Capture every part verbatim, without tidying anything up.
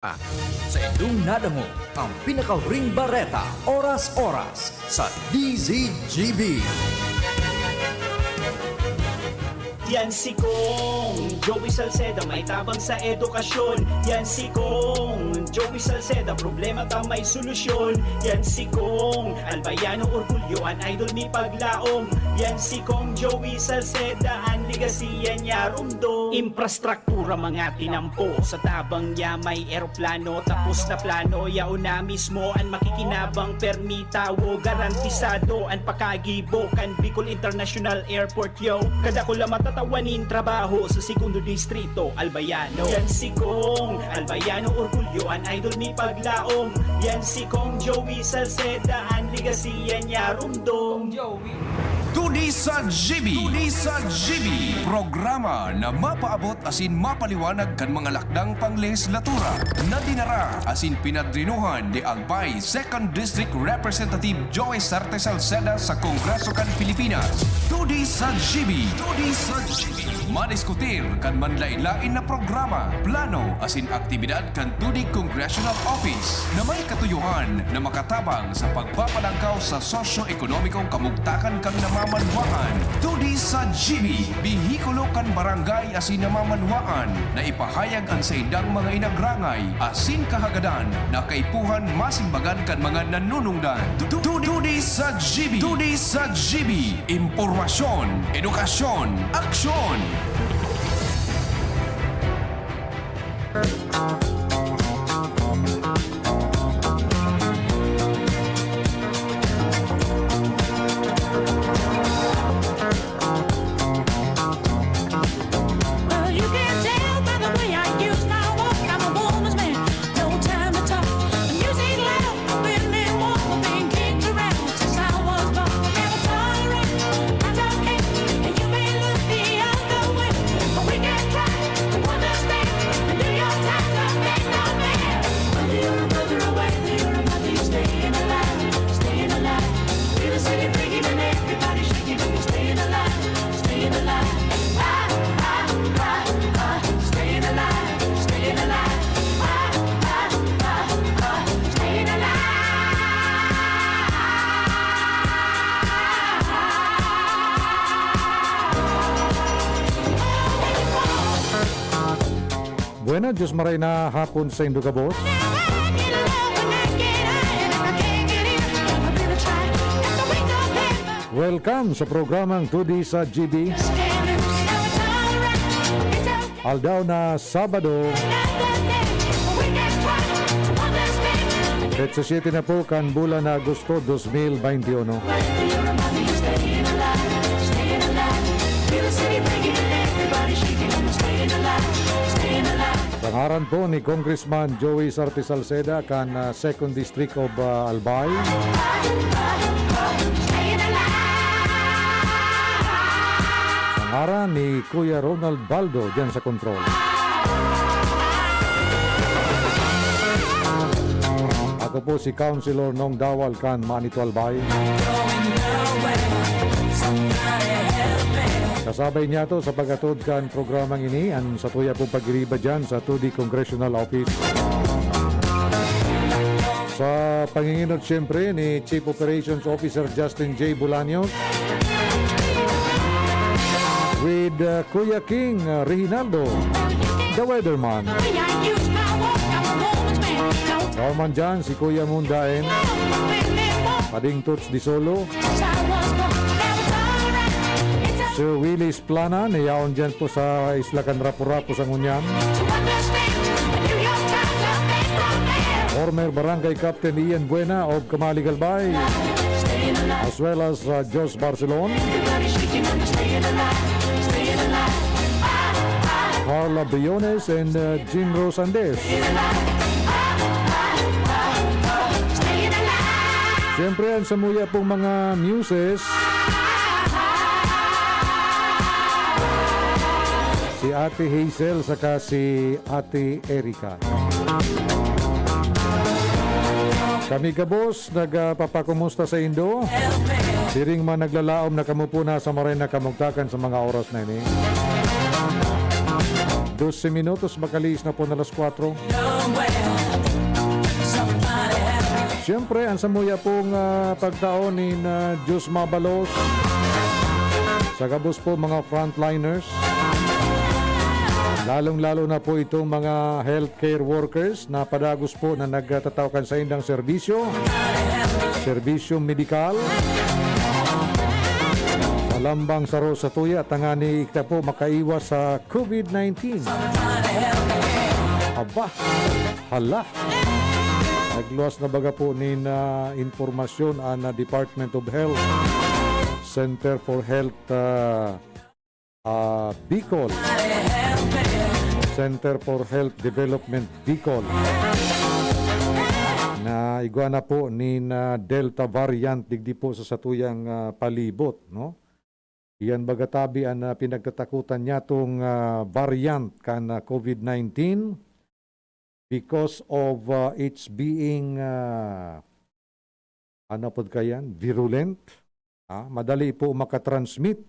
Sa inyong nadangog ang pinakahuring bareta, oras-oras, sa D Z G B. Yan si Kong Joey Salceda, may tabang sa edukasyon. Yan si Kong Joey Salceda, problema ta may solusyon. Yan si Kong Albayano Orgulyo, an idol mi paglaom. Yan si Kong Joey Salceda, an legacy yan niya rumdom. Infrastruktura mga tinampo, sa tabang niya may eroplano, tapos na plano, yaon na mismo an makikinabang, permi tawo, garantisado an pakagibo kan Bicol International Airport, yo. Kadakula matatawan nin trabaho sa Segundo Distrito, Albayano. Yan si Kong Albayano Orgulyo, an idol mi paglaom. Yan si Kong Joey Salceda, an legacy yan niya rumdom. Two D sa G B. Two D sa G B. Programa na mapaabot asin mapaliwanag kan mga lakdang panglehislatura na dinara asin pinadrinuhan ni Albay Second District Representative Joey Sarte Salceda sa Kongreso kan Pilipinas. Two D sa G B. Two D sa G B. Madiskutir kan manlain-lain na programa, plano asin aktibidad kan Two D Congressional Office na may katuyohan na makatabang sa pagpapalangkaw sa sosyo-ekonomikong kamugtakan kan namamanwaan. Two D sa G B, behikulo kan barangay asin namamanwaan na ipahayag an saindang mga inagrangay asin kahagadan na kaipuhan masimbagan kan mga nanunungdan. Two D sa G B, Two D sa G B, impormasyon, edukasyon, aksyon. Well, you can tell by the way I use my walk, I'm a woman's man. No time to talk. The music loud, women walk, been kicked around since I was born. Never tolerate, I don't care. And you may look the other way, but we can try to understand. The New York Times are big, not bad. Whether you're a brother or whether you're a mother, you're staying alive, staying alive. Feel the city breaking and everybody shaking, and you're staying alive, staying alive. Ah, ah, ah, ah, staying alive, staying alive. Ah, ah, ah, ah, staying alive. Buena, Diyos maray na hapon saindo gabos. Welcome sa programang Two D sa G B. Aldaw na Sabado, petsa siyete na po kan bulan na Agosto, dos mil beinti uno. Sa ngaran po ni Congressman Joey Sarte Salceda kan, ah, Second District of, ah, Albay. Sa ngaran ni Kuya Ronald Baldo diyan sa control. Ako po si Councilor Nong Dawal kan Manito Albay. Kasabay niya to sa pag-atod kan programang ini, an satuya pong pagiriba dyan sa two D Congressional Office. Sa panginginot, siyempre, ni Chief Operations Officer Justin J Bolaños with, uh, Kuya King, uh, Reginaldo, the weatherman. Norman dyan, si Kuya Mundaen. Pading Toots Di Solo. Sir Willie Plana, na yaon dyan po sa Isla kan Rapu-Rapu sa ngunyan. Former Barangay Captain Ian Buena of Kamalig Albay, as well as, uh, Jos Barcelon, Carla Briones, and, uh, Jean Rose Andes. Siyempre, ang samuya pong mga muses, si Ate Hazel saka si Ate Erica. Kami gabos, nagpapakumusta saindo. Siring man naglalaom na kamo po nasa maray na kamugtakan sa mga oras na ini. Dose minutos, makalihis na po na alas kwatro. Siyempre, ang samuya pong, ah, pagtao ni na Diyos Mabalos, sa gabos po mga frontliners, lalong-lalo na po itong mga healthcare workers na padagos po na nagtatao kan saindang serbisyo, serbisyo medikal. Sa lambang saro sa tuya, tangani kita po makaiwas sa COVID nineteen. Aba, hala. Nagluwas na baga po nin, ah, impormasyon ang, ah, Department of Health, Center for Health, ah, ah, Bicol, Center for Health Development Bicol, na igwa na po nin, ah, Delta variant digdi po sa satuyang, ah, palibot, no? Iyan baga tabi an, ah, pinagtatakutan niyatong, ah, variant kan, ah, COVID nineteen because of, ah, its being, ah, ano pod kayan, virulent, ah, madali po makatransmit,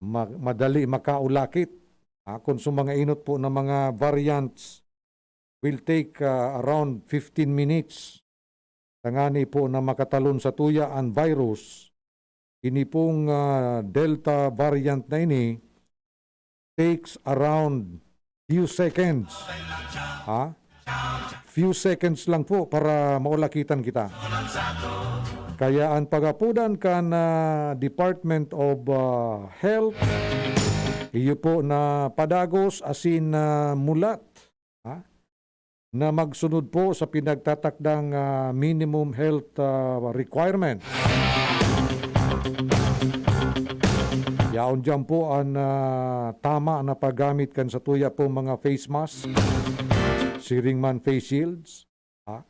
ma-, madali makaulakit. Ah, kung sa mga inot po na mga variants will take, ah, around fifteen minutes tangani po na makatalon sa tuya an virus. Ini pong, ah, Delta variant na ini takes around few seconds. Ha? Few seconds lang po para maulakitan kita. Kaya ang pagapudan kan, ah, Department of, ah, Health, iyo po na padagos asin, ah, mulat, ha? Na magsunod po sa pinagtatakdang, ah, minimum health, ah, requirement. Yaon diyan po ang, ah, tama na paggamit kan satuya pong mga face mask, siring man face shields, ha?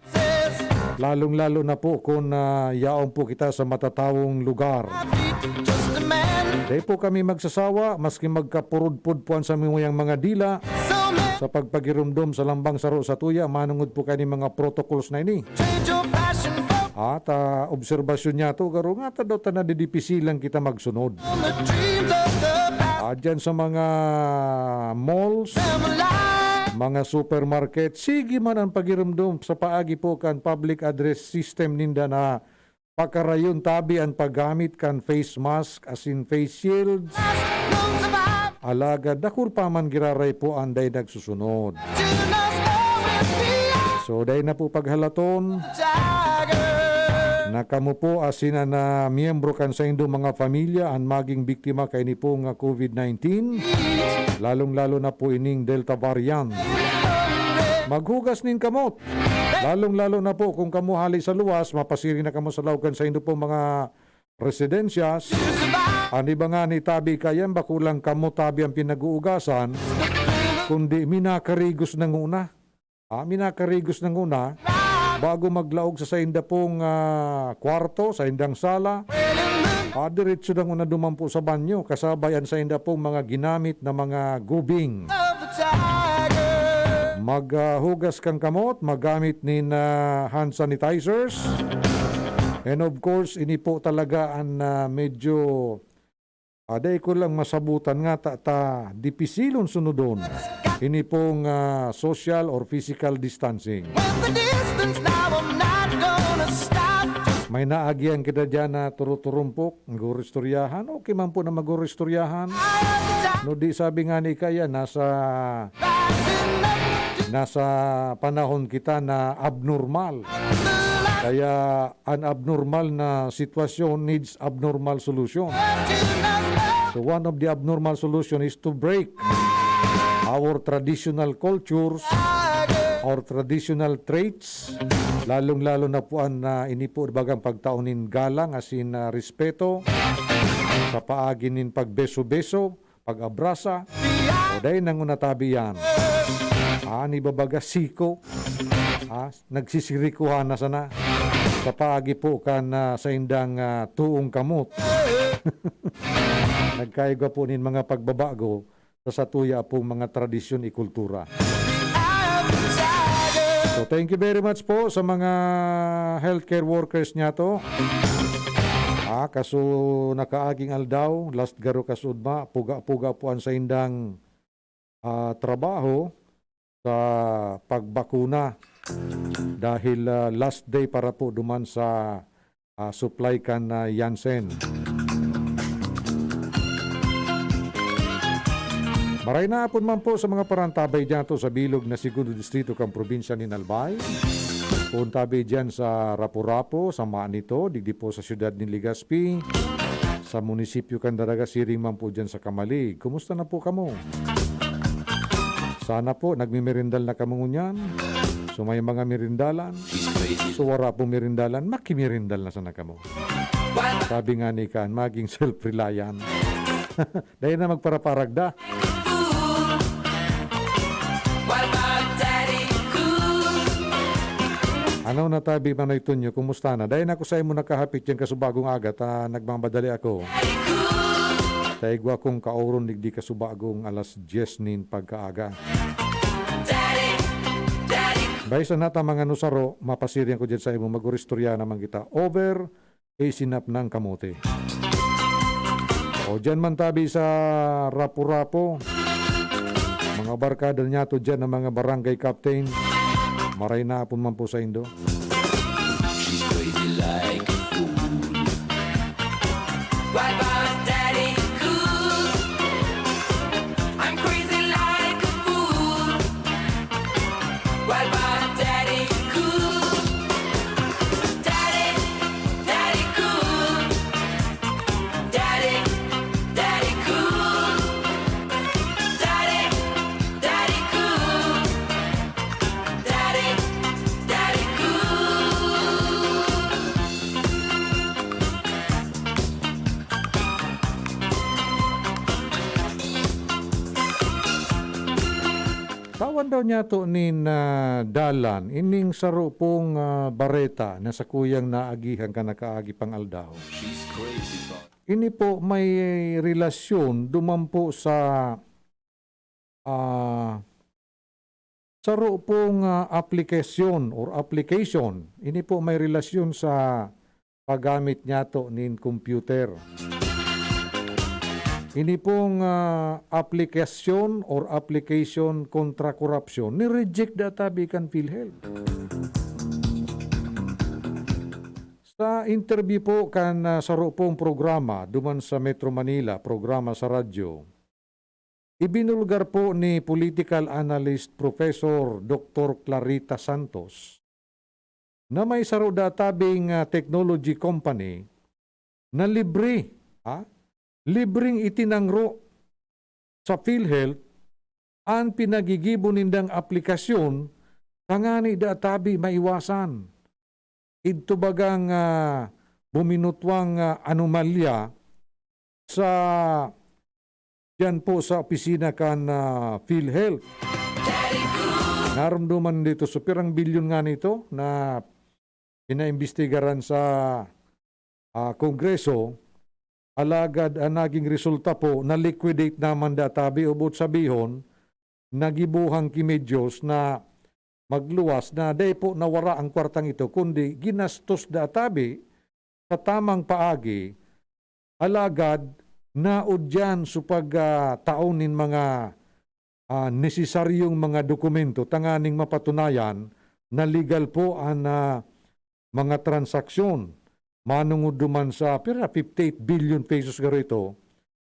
Lalong-lalo na po kung, ah, yaon po kita sa matatawong lugar. Dai po kami magsasawa, maski magkapurudpod po an samuyang mga dila, sa pagpagiromdom sa lambang saro sa tuya, manongod po kaini mga protocols na ini. At, ah, obserbasyon niyato, garo ngata daw ta nadidipisilan kita magsunod. Ah, dyan sa mga malls, mga supermarket, sige man ang pagiromdom sa paagi po kan public address system ninda na pakarayon tabi an paggamit kan face mask asin face shields. Alagad dakul pa man giraray po an dai nagsusunod. So, dai na po paghalaton na kamo po asin an, ah, miyembro kan saindo mga pamilya an maging biktima kaini pong, ah, COVID nineteen, lalong-lalo na po ining Delta variant. Maghugas nin kamot. Lalong-lalo na po kung kamo hali sa luwas, mapasiring na kamo sa laog kan saindo pong mga residensyas. An iba ngani tabi kayan, bako lang kamot tabi an pinag-uugasan, kundi minakarigos na nguna. Ah, minakarigos na nguna, bago maglaog sa sainda pong, ah, kwarto, saindang sala. Ah, diretso na nguna duman po sa banyo, kasabay an sainda pong mga ginamit na mga gubing. Mag, ah, hugas kan kamot, maggamit nin, ah, hand sanitizers. And of course, ini po talaga an, ah, medyo, ah, dai ko lang masabutan ngata ta dipisilon sunodon. Ini pong, ah, social or physical distancing. When the distance now, I'm not gonna stop. May naagihan kita diyan na turuturumpok, nag-uristoryahan. Okay man po na mag-uristoryahan. No, di sabi nga ni Kaya, nasa, nasa panahon kita na abnormal. Kaya an abnormal na sitwasyon needs abnormal solution. So one of the abnormal solution is to break our traditional cultures, our traditional traits, lalong-lalo na po an, ah, ini po bagang pagtao nin galang asin, ah, respeto sa paagi nin pagbeso-beso, pag-abrasa, o dai nang unatabi yan. Ah, ni babaga siko. Ah, nagsisirikuhan na sana sa paagi po kan, ah, saindang, ah, tuong kamot. Nagkaigwa po nin mga pagbabago sa satuya pong mga tradisyon y kultura. So, thank you very much po sa mga healthcare workers niyato. Ah, kaso nakaaging aldaw, last garo kasudma, puga-puga po an saindang, ah, trabaho sa pagbakuna Dahil, ah, last day para po duman sa, ah, supply kan, ah, Janssen. Maray na hapon man po sa mga parantabay dyan to sa bilog na segundo distrito kan probinsya nin Albay. Poon tabi dyan sa Rapu-Rapu, sa Manito, digdi po sa siyudad nin Legazpi, sa munisipyo kan Daraga, siring man po dyan sa Camalig. Kumusta na po kamo? Sana po, nagmemerindal na kamo ngunyan. So, may mga merindalan. So, wara pong merindalan, makimerindal na sana kamo. Sabi nga ni Kan, maging self-reliant. Dahil na magparaparagda. Ano na tabi, Manoy Tonyo, kumusta na? Dahil ako sa imo nakahapit yang kasubagong aga, ta nagmamadali ako. Ta igwa kong kaoron digdi kasubagong alas diyes nin pagkaaga. Bay, sa nata mga nusaro, mapasirian ko dyan sa imo, mag-uristorya naman kita. Over, isinap ng kamote. O, dyan man tabi sa Rapu-Rapu. Mga barkada niyato dyan, ang mga barangay captain. Maray na hapon man po sa indo. She's crazy like a fool. What about Daddy Cool? I'm crazy like a fool. What about Daddy Cool? Daddy, Daddy Cool. Daddy, Daddy Cool. Daddy, Daddy Cool. Daddy, Daddy Cool. Tawan daw niyato nin, ah, dalan, ining saro pong, ah, bareta na sakuyang naagihan kan nakaagi pang aldaw. Ini po may relasyon duman po sa, ah, saro pong, ah, aplikasyon or application. Ini po may relasyon sa paggamit niyato nin computer. Ini pong, ah, aplikasyon or application kontra korupsyon, ni-reject da tabi kan PhilHealth. Sa interview po kan, ah, saro pong programa duman sa Metro Manila, programa sa radyo, ibinulgar po ni political analyst Professor Doktor Clarita Santos na may saro da tabing, ah, technology company na libre, ha? Libreng itinangro sa PhilHealth an pinagigibo nindang aplikasyon tangani da tabi maiwasan idto bagang, ah, buminutwang, ah, anomalya sa, diyan po sa opisina kan, ah, PhilHealth. Narumduman dito, so pirang bilyon nga nito na pinaimbestigaran sa, ah, Kongreso, alagad ang naging resulta po, na-liquidate naman da tabi, ubot sabihon, nagibuhang ki medyos na magluwas na dai po nawara ang kwartang ito, kundi ginastos da tabi sa tamang paagi, alagad naudyan sa pag, ah, tao nin mga, ah, nesesaryong mga dokumento tanganing mapatunayan na legal po an, ah, mga transaksyon. Manungod duman sa pira, fifty-eight billion pesos garo ito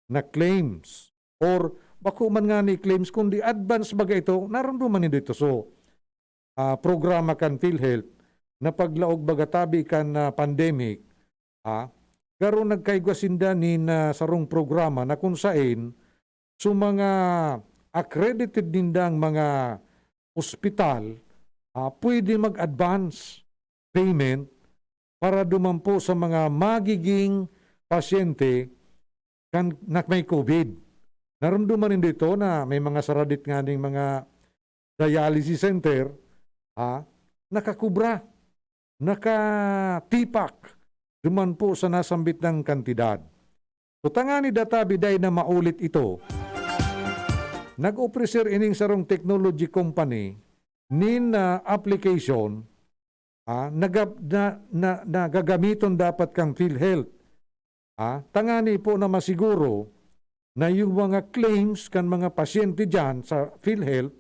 na claims. Or bako man nga ni claims, kundi advance baga ito, narumduman nindo ito. So, ah, programa kan PhilHealth na paglaog baga tabi kan, ah, pandemic, ah, garo nagkaigwa sinda nin, ah, sarong programa na kun saen so mga accredited nindang mga ospital, ah, pwede mag-advance payment para duman po sa mga magiging pasyente kan, na may COVID. Narumduman nindo ito na may mga saradit nga ning mga dialysis center, ha, nakakubra, nakatipak duman po sa nasambit nang kantidad. So, tangani da tabi dai na maulit ito, nag-opreser ining sarong technology company nin, ah, application, ah, nagab-, na, na, na gagamiton dapat kang PhilHealth, ah, tangani po na masiguro na yung mga claims kan mga pasyente diyan sa PhilHealth,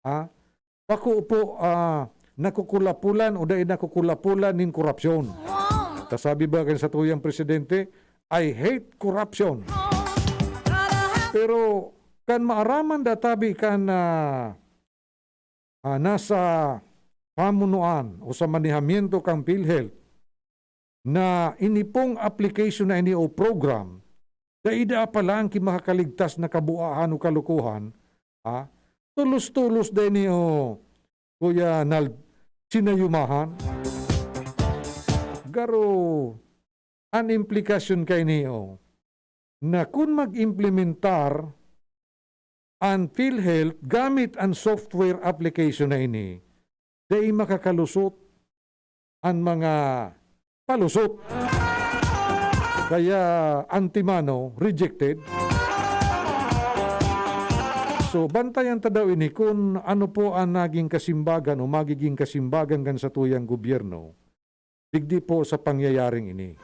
ah, bako po, ah, nakukulapulan o dai nakukulapulan nin korupsyon. Kasabi ba kan satuyang presidente, "I hate corruption." Pero kan maaraman da tabi kan, ah, ah, nasa pamunuan o sa manehamiento kan PhilHealth na ini pong application na ini o program, dai daa pa lang ki makakaligtas na kabuahan o kalokohan, ah, tulos-tulos da ini o Kuya Nald, sinayumahan. Garo, an implikasyon kaini, oh, na kun mag-implementar an PhilHealth gamit an software application na ini, dai makakalusot an mga palusot. Kaya antemano, rejected. So, bantayan ta daw ini kun ano po an naging kasimbagan o magiging kasimbagan kan satuyang gobyerno digdi po sa pangyayaring ini.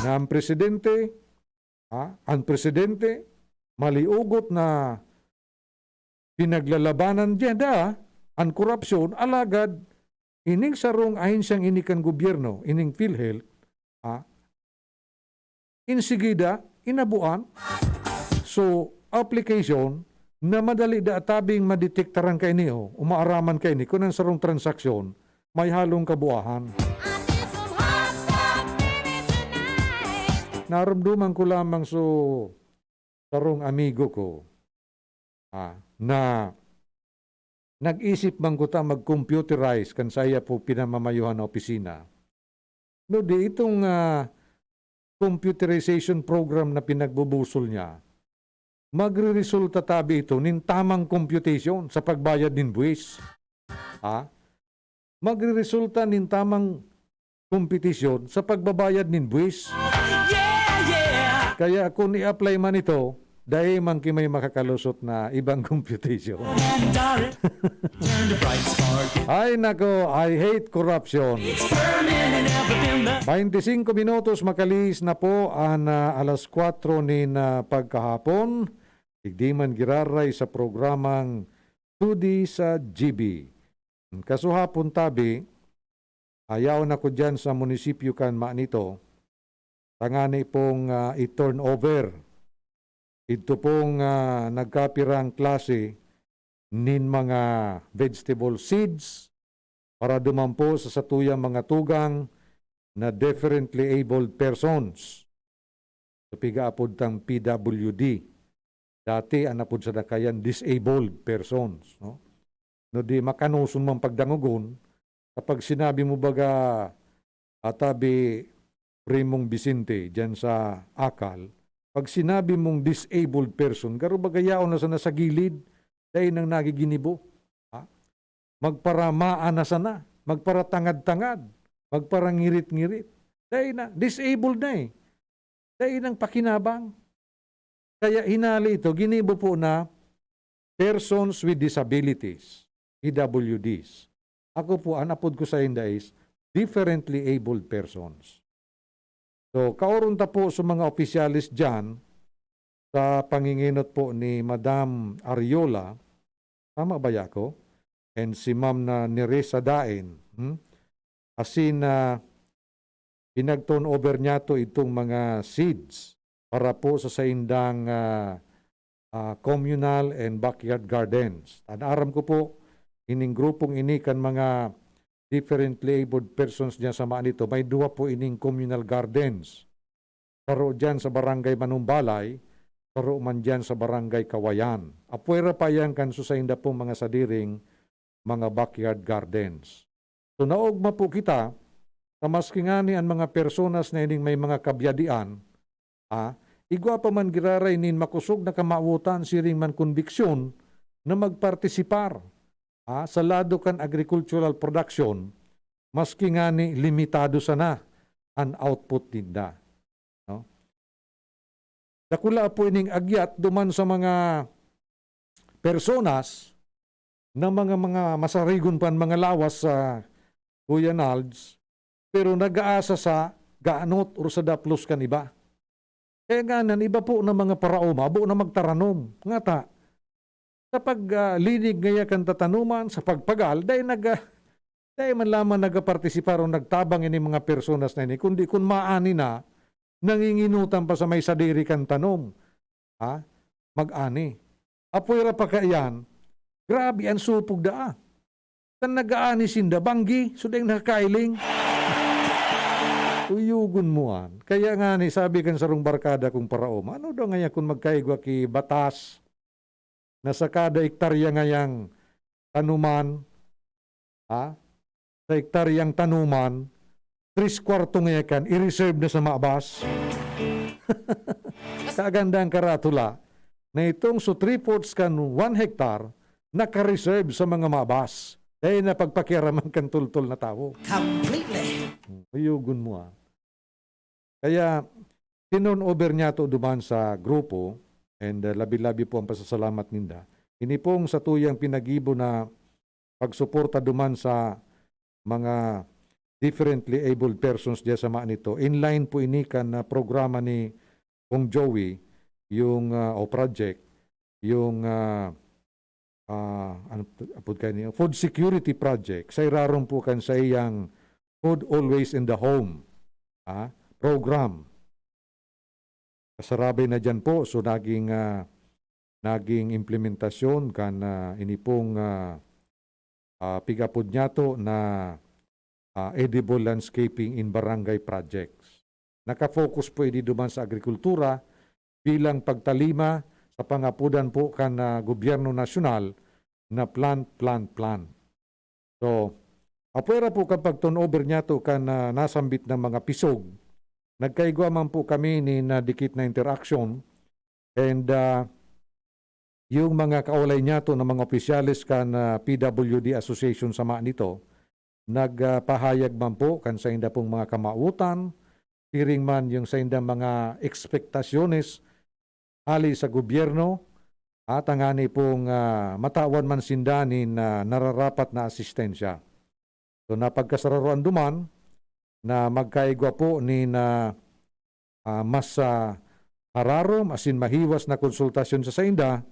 Na ang presidente, ha, ang presidente, maliugot na pinaglalabanan niya da an korupsyon, alagad ining sarong ahensyang ini kan gobyerno, ining PhilHealth, ha, insigida, inabuan. So, application na madali da tabing madetektaran kaini, o, o maaraman kaini, kun ang sarong transaksyon may halong kabuahan. Narumduman ko lamang so sarong amigo ko, ah, na nag-isip man kuta mag-computerize kan saiya po pinamamayuhan na opisina. No, di itong, ah, computerization program na pinagbubusol niya, magreresulta tabi ito nin tamang computation sa pagbayad nin buwis. Ha? Magreresulta nin tamang kompetisyon sa pagbabayad nin buwis. Yeah, yeah. Kaya kun i-apply man ito, dai man ki may makakalusot na ibang computation. Ay nako, I hate corruption. Twenty-five minutos makalihis na po an, ah, alas kwatro nin, ah, pagkahapon. Digdi man giraray sa programang Tudi sa G B. Kasuhapon tabi, ayaw na ko diyan sa munisipyo kan Manito, tangani pong, ah, i-turn over. Idto pong, ah, nagkapirang klase nin mga vegetable seeds para duman po sa satuyang mga tugang na differently abled persons. So, pigaapod tang P W D. Dati, an apod sa dakayan, disabled persons, no? No, di makanoson man pagdangogon, kapag sinabi mo baga, atabi, Primong Vicente, diyan sa Akal, pag sinabi mong disabled person, garo baga yaon na sana sa gilid, dai nang nagiginibo. Ha? Magparamaan na sana, magparatangad-tangad, magparangirit-ngirit. Dai na, disabled na eh. Dai nang pakinabang. Kaya hinali ito, ginibo po na persons with disabilities, P W Ds. Ako po, an apod ko sainda is differently abled persons. So, kaoron ta po sa mga opisyales diyan, sa pangingenot po ni Madam Ariola, tama ba ya ako? And si Ma'am na Nerissa Daen, hmm? Asin, ah, pinag-turn over niya to itong mga seeds para po sa saindang, ah, ah, communal and backyard gardens. An aram ko po, ining grupong ini kan mga differently abled persons diyan sa Manito, may duwa po ining communal gardens. Saro diyan sa Barangay Manumbalay, saro man diyan sa Barangay Kawayan. Apwera pa yan kan susainda pong mga sadiring mga backyard gardens. So, naogma po kita, ta maski ngani an mga personas na ining may mga kabyadian, ah, igwa pa man giraray nin makosog na kamawotan siring man konbiksyon na magpartisipar, ah, sa lado kan agricultural production, maski ngani limitado sana an output ninda, no? Dakula po ining agyat duman sa mga personas na mga, mga masarigon pa an mga lawas sa Kuya Nalds, pero nag-aasa sa ganot or sa daplos kan iba. Kaya nga nan iba po na mga paraoma, abo na magtaranom. Ngata, sa pag, ah, linig ngaya kan tatanuman, sa pagpagal, dai nag-, ah, Dai man lamang nagapartisipar o nagtabang ini mga personas na ini, kundi kun maani na, nanginginutan pa sa may sadiri kan tanom. Ha? Mag-ani. Apwera pa kaiyan, grabe an supog daa. Kan nag-aani sinda, banggi, sudeng nakakailing. Uyugon mo an. Kaya nga ni, sabi kan sarong barkada kong paraoma, "Ano daw ngaya kun magkaigwa ki batas na sa kada ektarya ngayang tanuman, ha? Sa ektaryang tanuman, tres kwarto ngaya kan i-reserve na sa mabas." Kagandang karatula na itong sa three-fourths kan one hectare naka-reserve sa mga mabas. Dai na pagpakiaraman kan tultol na tawo. Completely. Hmm, uyugon mo, ah. Kaya, tinurn over niyato duman sa grupo, and, uh, labi-labi po ang pasasalamat ninda. Ini pong satuyang pinagibo na pagsuporta duman sa mga differently abled persons diya sa Manito. In line po ini kan, ah, programa ni Kong Joey, yung, ah, o project, yung, ah, ah, ano to, apod kaini, food security project. Sa irarom po kan saiyang Food Always in the Home, ah, program. Kasarabay na diyan po, so naging, ah, naging implementasyon kan, ah, ini pong, ah, ah, pig-apod niyato na, ah, edible landscaping in barangay projects. Naka-focus po ini duman sa agrikultura bilang pagtalima sa pangapodan po kan, ah, gobyerno nasyonal na plant, plant, plant. So, apwera po kan pag-turnover niyato kan, ah, nasambit na mga pisog, nagkaigwa man po kami nin, ah, dikit na interaksyon, and, ah, yung mga kaolay niyato na mga opisyales kan, ah, P W D Association sa Manito, nagpahayag man po kan sainda pong mga kamawotan, siring man yung saindang mga ekspektasyones hali sa gobyerno, ah, tangani pong, ah, matawan man sinda nin, ah, nararapat na asistensya. So, napagkasararoan duman na magkaigwa po nin, ah, ah, mas, ah, hararom asin mahiwas na konsultasyon sa sainda,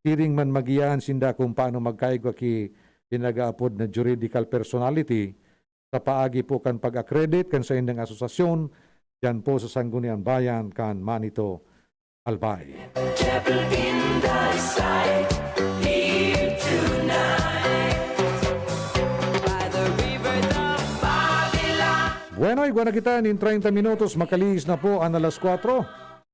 siring man magiyaan sinda kung paano magkaigwa ki pinag-aapod na juridical personality sa paagi po kan pag-accredit kan saindang asosasyon diyan po sa Sangguniang Bayan kan Manito, Albay. Devil in the side, here tonight. By the rivers of Babylon. Bueno, igwa na kita nin treinta minutos, makalihis na po an alas kwatro.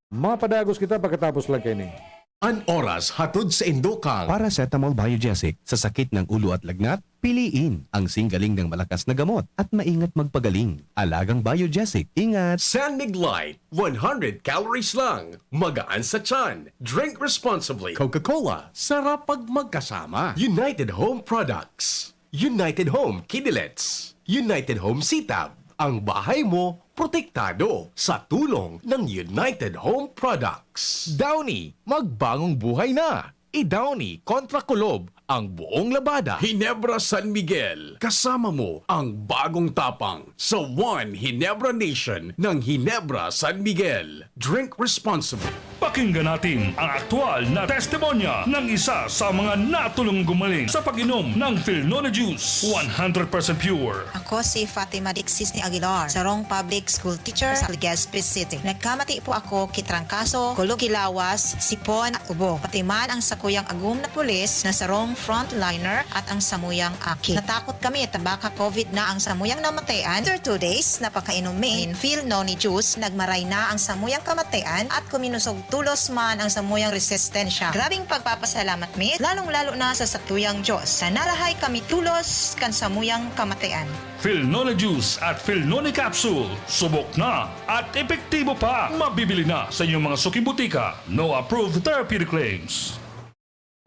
Mapadagos kita pagkatapos lang kaini. An oras hatod saindo kan Paracetamol Biogesic. Sa sakit ng ulo at lagnat, piliin ang singgaling ng malakas na gamot at maingat magpagaling. Alagang Biogesic. Ingat! San Mig Light, one hundred calories lang. Magaan sa tiyan. Drink responsibly. Coca-Cola, sarap pag magkasama. United Home Products. United Home Kidilets. United Home Sitab. Ang bahay mo, protektado sa tulong ng United Home Products. Downy, magbagong buhay na. I-Downy kontra kulob ang buong labada. Ginebra San Miguel, kasama mo ang bagong tapang sa One Ginebra Nation ng Ginebra San Miguel. Drink responsibly. Pakinggan natin ang aktual na testimonya ng isa sa mga natulong gumaling sa pag-inom ng Filnone Juice, one hundred percent pure. Ako si Fatima Dixis ni Aguilar, sarong public school teacher sa Legazpi City. Nagkamati po ako ki trangkaso, kulog ki lawas, sipon, ubo. Pati man ang sakuyang agom na pulis na sarong frontliner at ang samuyang aki. Natakot kami ta baka covid na ang samuyang namatayan. After two days na pakainom mi nin Filnone Juice, nagmaray na ang samuyang kamatayan at kuminusog tolos man ang samuyang resistensya. Grabing pagpapasalamat mi, lalong-lalo na sa sakuyang Diyos, na narahay kami tolos kan samuyang kamatayan. Filnone Juice at Filnone Capsule, subok na at epektibo pa. Mabibili na sa inyong mga suking butika. No approved therapeutic claims.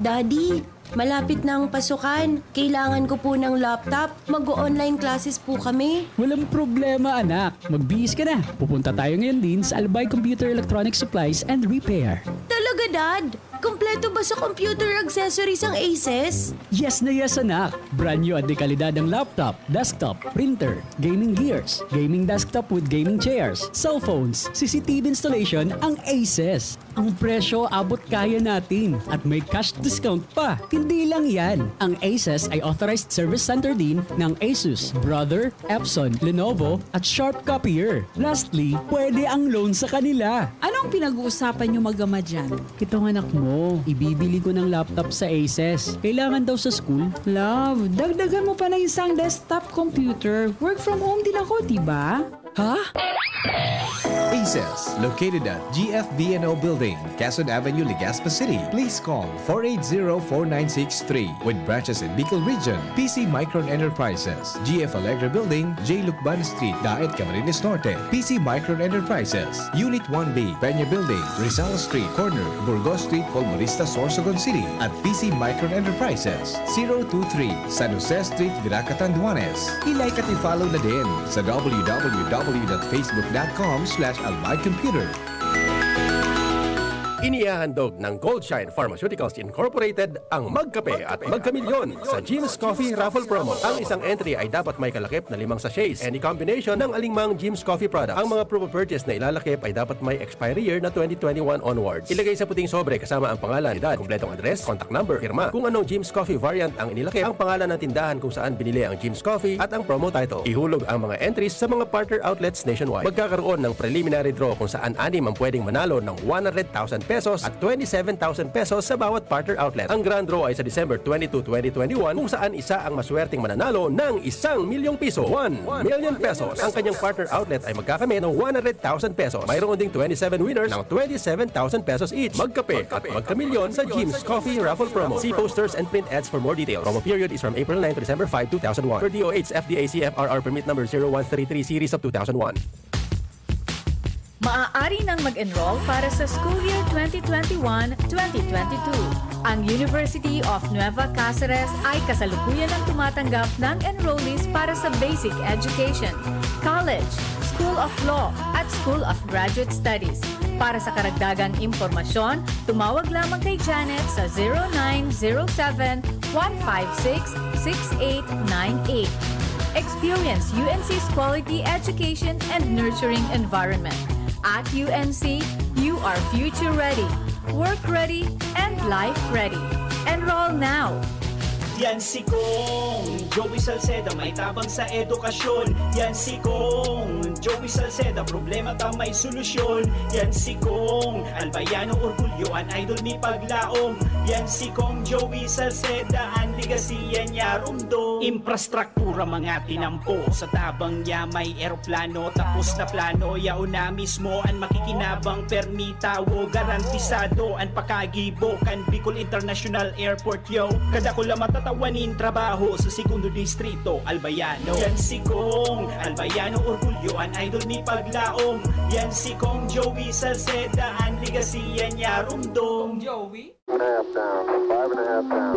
Daddy, malapit na ang pasukan. Kailangan ko po ng laptop. Mag-o-online classes po kami. Walang problema, anak. Magbihis ka na. Pupunta tayo ngayon din sa Albay Computer Electronic Supplies and Repair. Talaga, Dad? Kompleto ba sa computer accessories ang Aces? Yes na yes, anak. Brand new at de kalidad ang laptop, desktop, printer, gaming gears, gaming desktop with gaming chairs, cellphones, C C T V installation ang Aces. Ang presyo abot kaya natin at may cash discount pa. Hindi lang yan, ang Aces ay authorized service center din ng Asus, Brother, Epson, Lenovo, at Sharp Copier. Lastly, pwede ang loan sa kanila. Anong pinag-uusapan niyo mag-ama dyan? Itong anak mo, ibibili ko ng laptop sa Aces. Kailangan daw sa school. Love, dagdagan mo pa ng isang desktop computer. Work from home din ako, di ba? Ha? Aces, located at G F B N O Building, Quezon Avenue, Legazpi City. Please call four eight zero, four nine six three. With branches in Bicol Region, P C Micron Enterprises, G F Alegre Building, J Lucban Street, Daet, Camarines Norte, P C Micron Enterprises, Unit one B, Peña Building, Rizal Street, corner, Burgos Street, Polmonista, Sorsogon City, at P C Micron Enterprises, zero two three, San Jose Street, Virac, Catanduanes. I-like at i-follow na din sa w w w dot facebook dot com slash albay computer. Inihahandog ng Goldshine Pharmaceuticals Incorporated ang Magkape at Magkamilyon sa Jim's Coffee Raffle Promo. Ang isang entry ay dapat may kalakip na limang sachets, any combination ng alingmang Jim's Coffee product. Ang mga proof of purchase na ilalakip ay dapat may expiry year na twenty twenty-one onwards. Ilagay sa puting sobre kasama ang pangalan, edad, kumpletong address, contact number, pirma. Kung anong Jim's Coffee variant ang inilakip, ang pangalan ng tindahan kung saan binili ang Jim's Coffee at ang promo title. Ihulog ang mga entries sa mga partner outlets nationwide. Magkakaroon ng preliminary draw kung saan anim ang pwedeng manalo ng one hundred thousand pesos at twenty-seven thousand pesos sa bawat partner outlet. Ang grand draw ay sa December twenty-two, twenty twenty-one, kung saan isa ang maswerteng mananalo ng isang milyong piso, one million pesos. Ang kanyang partner outlet ay magkakamit ng one hundred thousand pesos. Mayroon ding twenty-seven winners ng twenty-seven thousand pesos each. Magkape at magkamilyon sa Jim's Coffee Raffle Promo. See posters and print ads for more details. Promo period is from April nine to December five, two thousand one. Per D O H F D A C F R R Permit Number zero one three three Series of two thousand one. Maaari nang mag-enroll para sa school year twenty twenty-one, twenty twenty-two. Ang University of Nueva Caceres ay kasalukuyan ang tumatanggap ng enrollees para sa basic education, college, School of Law, at School of Graduate Studies. Para sa karagdagang impormasyon, tumawag lamang kay Janet sa zero nine zero seven, one five six, six eight nine eight. Experience U N C's quality education and nurturing environment. At U N C, you are future ready, work ready, and life ready. Enroll now! Yan si Kong Joey Salceda, may tabang sa edukasyon. Yan si Kong Joey Salceda, problema ta may solusyon. Yan si Kong Albayano, orgulyo an idol mi paglaom. Yan si Kong Joey Salceda, an legacy yan niya rumdom. Infrastruktura mga tinampo, sa tabang niya may eroplano. Tapos na plano, yaon na mismo an makikinabang. Permi tawo, garantisado an pakagibo kan Bicol International Airport. Yo, kadakula matatawa nin trabaho sa segundo distrito, Albayano. Yan si Kong Albayano, orgulyo an idol mi paglaom. Yan si Kong Joey Salceda, an legacy yan niya rumdom. Joey? Half down, five and a half down.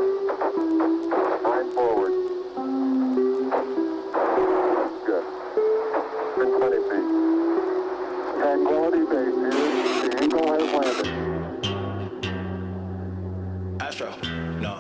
Nine forward. Good. Tranquility Base here. The Eagle has landed. Astro, no.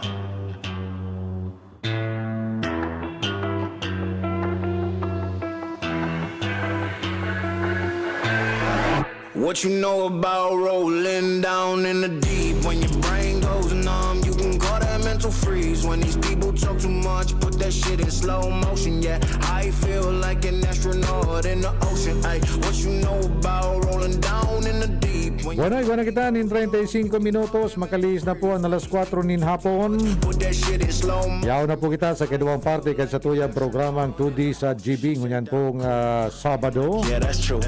What you know about rolling down in the deep? When your brain goes numb, you can call that mental freeze. When these people talk too much, put that shit in slow motion. Yeah, I feel like an astronaut in the ocean. Ay, what you know about rolling down in the deep? When Bueno, igwa na kita nin treinta y cinco minutos, makalihis na po ang alas kwatro nin hapon. Put that shit in slow mo. Yaon na po kita sa kaduwang parte kan satuyang programang Two D sa G B, ngunyan pong ah, Sabado, Yeah, that's true.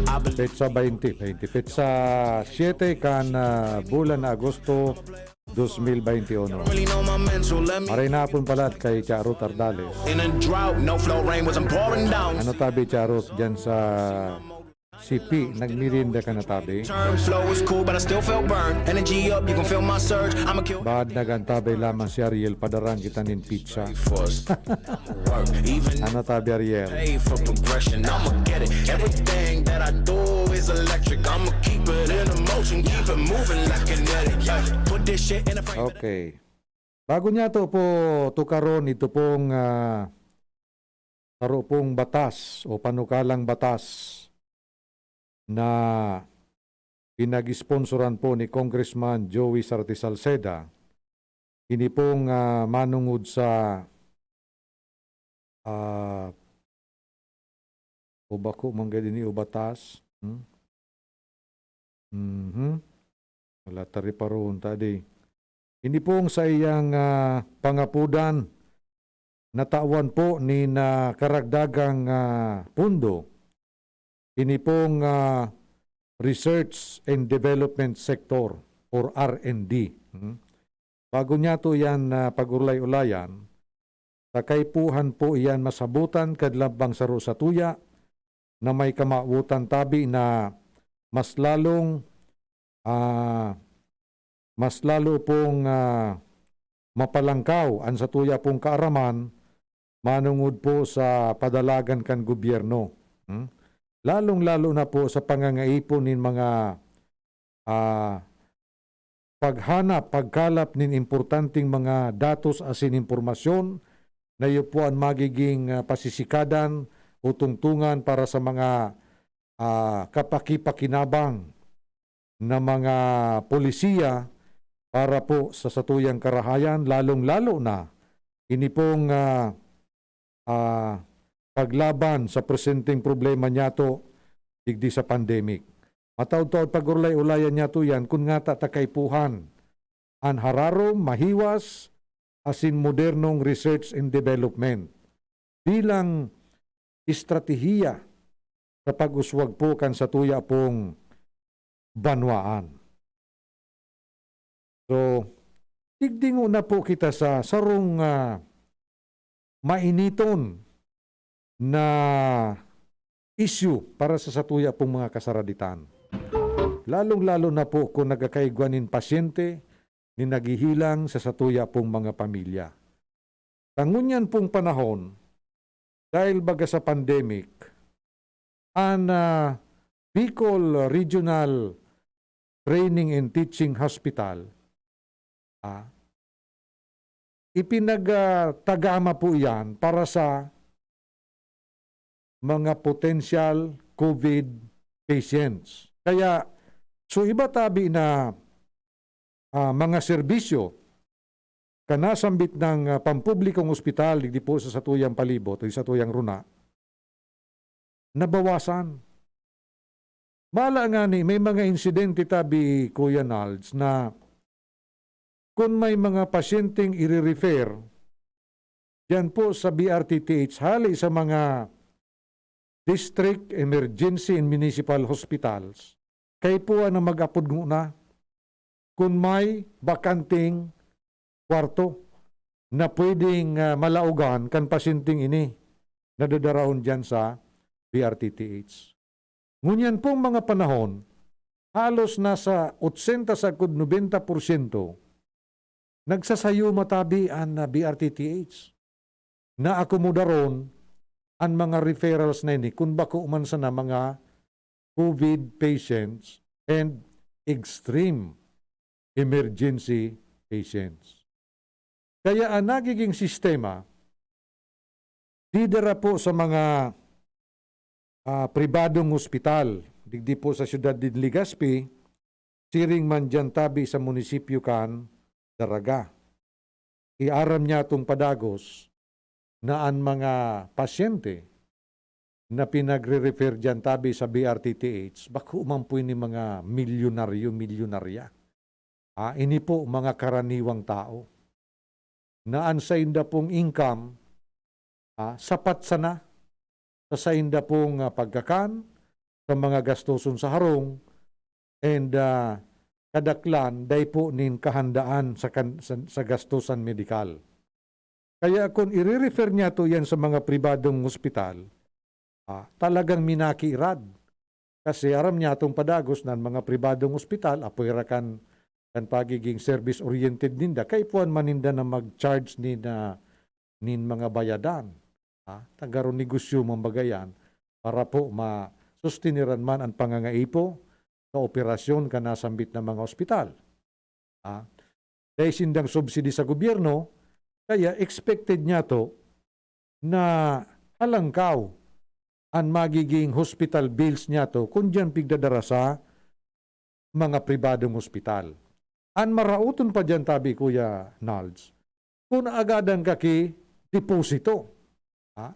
I believe petsa twenty, twenty, petsa siyete kan ah, bulan na Agosto dos mil baynte uno. really know my mental. Let me Maray na hapon pala at kay Charot Ardales. In a drought, no flow rain wasn't pouring down. Ano tabi, Charot, dyan sa C P, nagmerienda ka na tabi? Term flow is cool, but I still feel burned. Energy up, you can feel my surge. I'ma kill Bahad nagantabay lamang si Ariel, padaran kita nin pizza. force. Work, even Ano tabi, Ariel? pay for progression. I'ma get it. Everything that I do is electric. I'ma keep it in motion, keep it moving like kinetic. Yeah. Put this shit in a frame. Okay. Bago niya to po tukaron, ito pong ah, saro pong batas o panukalang batas na pinag-sponsoran po ni Congressman Joey Sarte Salceda. Ini pong, ah, manungod sa, ah, o bako man gad ini o batas. Hmm? Mhm. Wala ta riparohon ta di. Ini pong sa iyang, ah, pangapudan, natawan po ni na karagdagang, ah, pundo. Ini pong, ah, research and development sector or R and D. Hmm? Bago niya to yan, ah, pag-ulay-ulayan, sa kaipuhan po iyan masabutan kadlambang saro sa tuya na may kamawotan tabi na mas lalong, ah, mas lalo pong, ah, mapalangkaw an satuya pong kaaraman manungod po sa padalagan kan gobyerno. Hmm? Lalong-lalo na po sa pangangaipo nin mga, ah, paghanap, pagkalap nin importanteng mga datos asin impormasyon na iyo po an magiging, ah, pasisikadan o tungtungan para sa mga, ah, kapakipakinabang na mga polisiya para po sa satuyang karahayan, lalong-lalo na ini pong, ah, ah, paglaban sa presenteng problema niyato digdi sa pandemic. Mataod-taod pag-ulay-ulayan niyato yan kun ngata ta kaipuhan an hararom, mahiwas, asin modernong research and development bilang estratehiya sa pag-uswag po kan satuya pong banwaan. So, tigdingo na po kita sa sarong, ah, mainiton na isyu para sa satuya pong mga kasaraditan. Lalong-lalo na po kung nagkakaigwa nin pasyente, nin naghihilang sa satuya pong mga pamilya. Sa ngunyan pong panahon, dahil baga sa pandemic, an, ah, Bicol Regional Training and Teaching Hospital, ah, ipinagtagama po iyan para sa mga potential COVID patients. Kaya, so iba tabi na, ah, mga serbisyo kan nasambit ng, ah, pampublikong ospital digdi po sa satuyang palibot o satuyang runa, nabawasan. Bala ngani, may mga insidente tabi, Kuya Nalds, na kun may mga pasyenteng ire-refer diyan po sa B R T T H hale sa mga district, emergency, and municipal hospitals, kaipuhan na mag-apod ngona kun may bakanteng kwarto na pwedeng, ah, malaogan kan pasyenteng ini na dadarahon diyan sa B R T T H. Ngunyan pong mga panahon, halos nasa otsenta sagkod nobenta porsyento nagsasayo matabi an, ah, B R T T H. Naakomodaron an mga referrals na ini kun bako man sana mga COVID patients and extreme emergency patients. Kaya ang nagiging sistema, didara po sa mga, ah, pribadong ospital, digdi po sa siyudad nin Legazpi, siring man diyan tabi sa munisipyo kan Daraga. Iaram niya tong padagos na an mga pasyente na pinagre-refer diyan tabi sa B R T T H, bako man po ini mga milyonaryo, milyonarya. Ah, ini po mga karaniwang tao na an sainda pong income, ah, sapat sana sa sainda pong, ah, pagkakan, sa mga gastoson sa harong, and, ah, kadaklan, dai po nin kahandaan sa kan-, sa, sa gastosan medikal. Kaya kun ire-refer niyato yan sa mga pribadong ospital, ah, talagang minakirad. Kasi aram niya atong padagos na an mga pribadong ospital, apwera kan, kan pagiging service-oriented ninda, kaipuhan man ninda na mag-charge nin, ah, nin mga bayadan. Ah, taga-negosyo man baga yan para po ma-susteneran man an pangangaipo sa operasyon kan nasambit na mga ospital. Ah, dai sindang subsidy sa gobyerno, kaya expected niyato na halangkaw an magiging hospital bills niyato kun diyan pigdadara sa mga pribadong ospital. An maraoton pa diyan, tabi, Kuya Nalds, kun aagadan ka ki deposito, ha,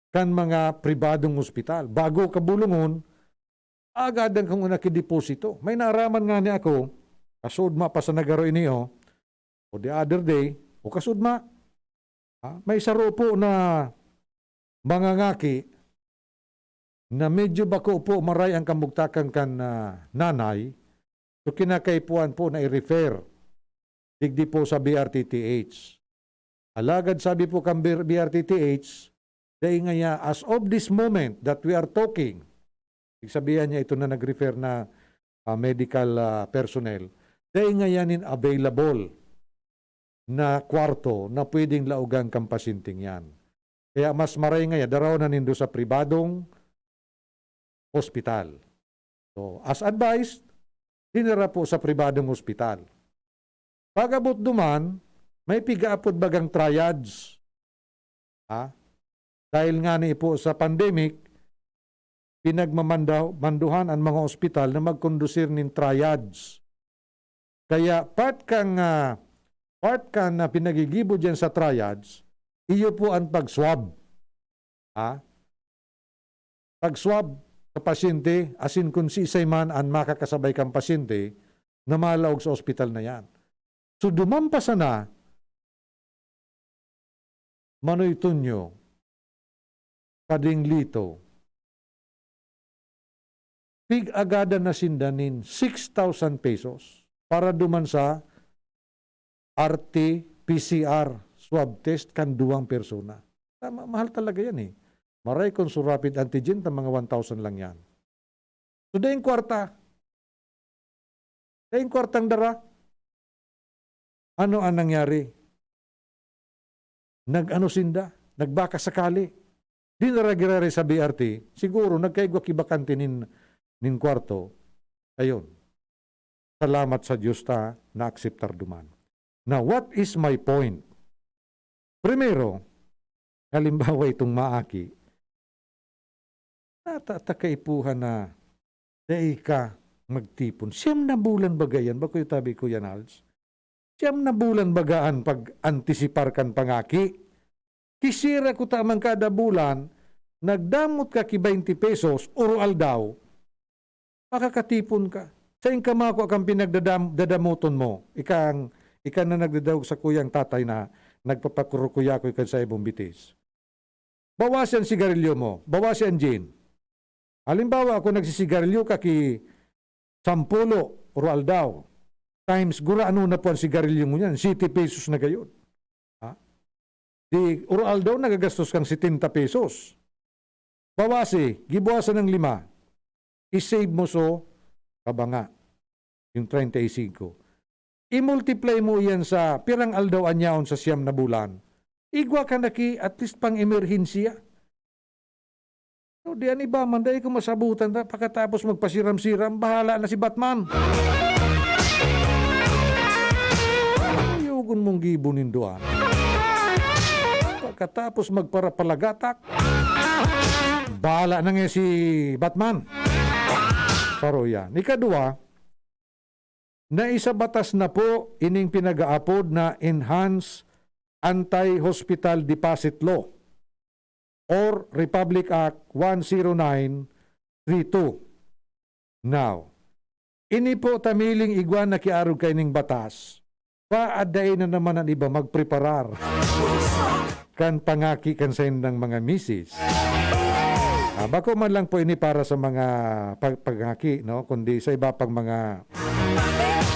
kan mga pribadong ospital, bago ka bulungon, aagadan ka nguna ki deposito. May naaraman ngani ako, kasuodma pa sa nagaro ini, oh, o the other day, o kasuodma, ah, may saro po na mangangaki na medyo bako po maray ang kamugtakan kan, ah, nanay, so kinakaipuhan po na i-refer digdi po sa B R T T H. Alagad sabi po kan B-, B R T T H, dai ngaya, as of this moment that we are talking, ibig sabihin niya ito na nag-refer na, ah, medical, ah, personnel, dai ngaya nin available na kwarto na pwedeng laogan kan pasyenteng yan. Kaya mas maray ngaya, daraw na nindo sa pribadong ospital. So, as advised, dinara po sa pribadong ospital. Pag-abot duman, may pigaapod bagang triage. Ha? Dahil ngani po sa pandemic, pinagmamanda-, manduhan an mga ospital na magkondusir nin triage. Kaya part kang, ah, part kan na pinagigibo diyan sa triage, iyo po an pag-swab. Ha? Pag-swab sa pasyente, asin kun siisay man an makakasabay kan pasyente na malaog sa ospital na yan. So, duman pa sana, Manoy Tonyo, Pading Lito, pig-agadan na sinda nin six thousand pesos para duman sa R T P C R swab test kan duwang persona. Tama, mahal talaga yan eh. Maray kung sa rapid antigen, ta mga one thousand lang yan. So, daing kwarta. Daing kwartang dara. Ano ang nangyari? Nag-ano sinda? Nagbaka sakali. Dinara giraray sa B R T. Siguro, nagkaigwa ki bakante nin, nin kwarto. Ayun. Salamat sa Diyos ta naakseptar duman. Now, what is my point? Primero, halimbawa itong maaki, nata-, ta kaipuhan na dai ka magtipon. Siyam na bulan baga yan, bako yung tabi, Kuya Nals? Siyam na bulan baga an pag-antisipar kan pangaki? Kisira ko ta man kada bulan, nagdamot ka ki twenty pesos, oro aldaw, makakatipon ka. Sain ka makua kan pinagdadam-, dadamoton mo? Ikang, ika na nagdadangog sa kuyang tatay na nagpapakurukuyakoy kan saimong bitis. Bawasi an sigarilyo mo, bawasi an gin. Halimbawa, kung nagsisigarilyo ka ki sampulo oro aldaw, times gurano na po an sigarilyo mo niyan, siyete pesos na gayon. Ha? Di oro aldaw nagagastos kang setenta pesos. Bawasi, gibuwasan ng lima. I-save mo so kabanga, yung treinta y cinco. I-multiply mo iyan sa pirang aldaw an yaon sa siyam na bulan. Igwa ka na ki, at least pang emerhensya. No, di an iba man, dai ko masabutan ta, pakatapos magpasiram-siram, bahala na si Batman. Yugon mong gibo nindo, ah. Pagkatapos magparapalagatak, bahala na nga si Batman. Saro yan. Ikadua, naisabatas na po ining pinag-aapod na Enhanced Anti-Hospital Deposit Law or Republic Act one zero nine three two. Now, ini po tamiling igwa na kiarog kaining batas. Paadain na naman ang iba magpreparar kan pangaki kan saindang mga misis. Ah, bako man lang po ini para sa mga pag-, pangaki, no? Kundi sa iba pang mga,